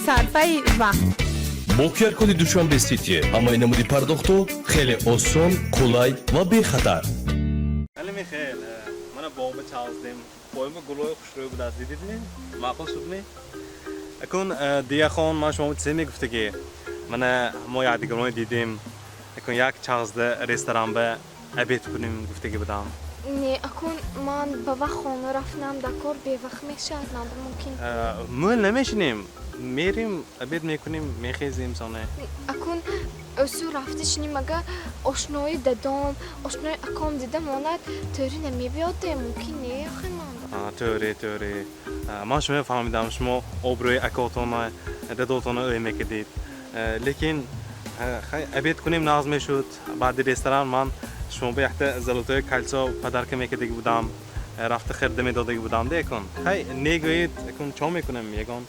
Сарфаи вақт. Бо QR-коди Душанбе Сити ҳамаи намуди пардохтҳо хеле осон, қулай ва бехатар. Али Михаил, мана боғба чалздем. Поимба гулои хушрӯй будааст, дидидми? Маъқул шудми? Акун, Дияхон, ман шумо чизе мегуфтагӣ. Мана мо якдигарро дидем. Акун як чағзда ресторанба обед кунем гуфтагӣ будам. Не, акун ман ба вақт хона рафтам, дар кор бевақт мешавад, ман мумкин. Мӯл намешинем. Мерим, обед мекунем, мехезем соне. Акун ӯсу рафта шиним, ага ошнои дадом, ошнои аком дида монад, тӯри намебиёде, мумкин не, охи ман. Тӯре, тӯре. Ман шумо фаҳмидам, шумо обрӯи акотона, дадотона ӯй мекардид. Лекин хай, обед кунем, нағз мешуд. Баъди ресторан ман шумо ба якта золотое кольцо подарка мекардагӣ будам. Рафта хирда медодагӣ будам, де акун. Хай, негӯед, акун чо мекунем ягон?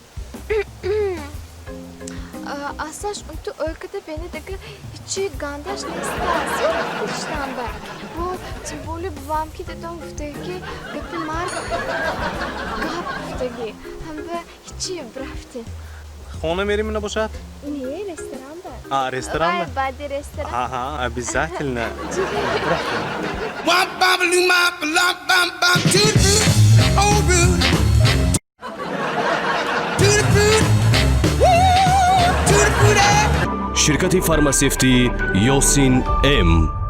Аслаш унту ӯйкада бенедага ҳичи гандаш нестааст рафтиштанба. Бо тем более бувам ки дадом гуфтаги, ки гапи мард гап гуфтагӣ. Ҳамба ҳичи рафтем. Хона мерим набошад? Не, ресторанба. А, ресторан? Вай, баъди ресторан. Ага, обязательно. Womp bam loo mop lump bam bam to the fruit, oh rude. To the fruit, woo, to the fruit. Ширкати фармасевтии Ёсин М.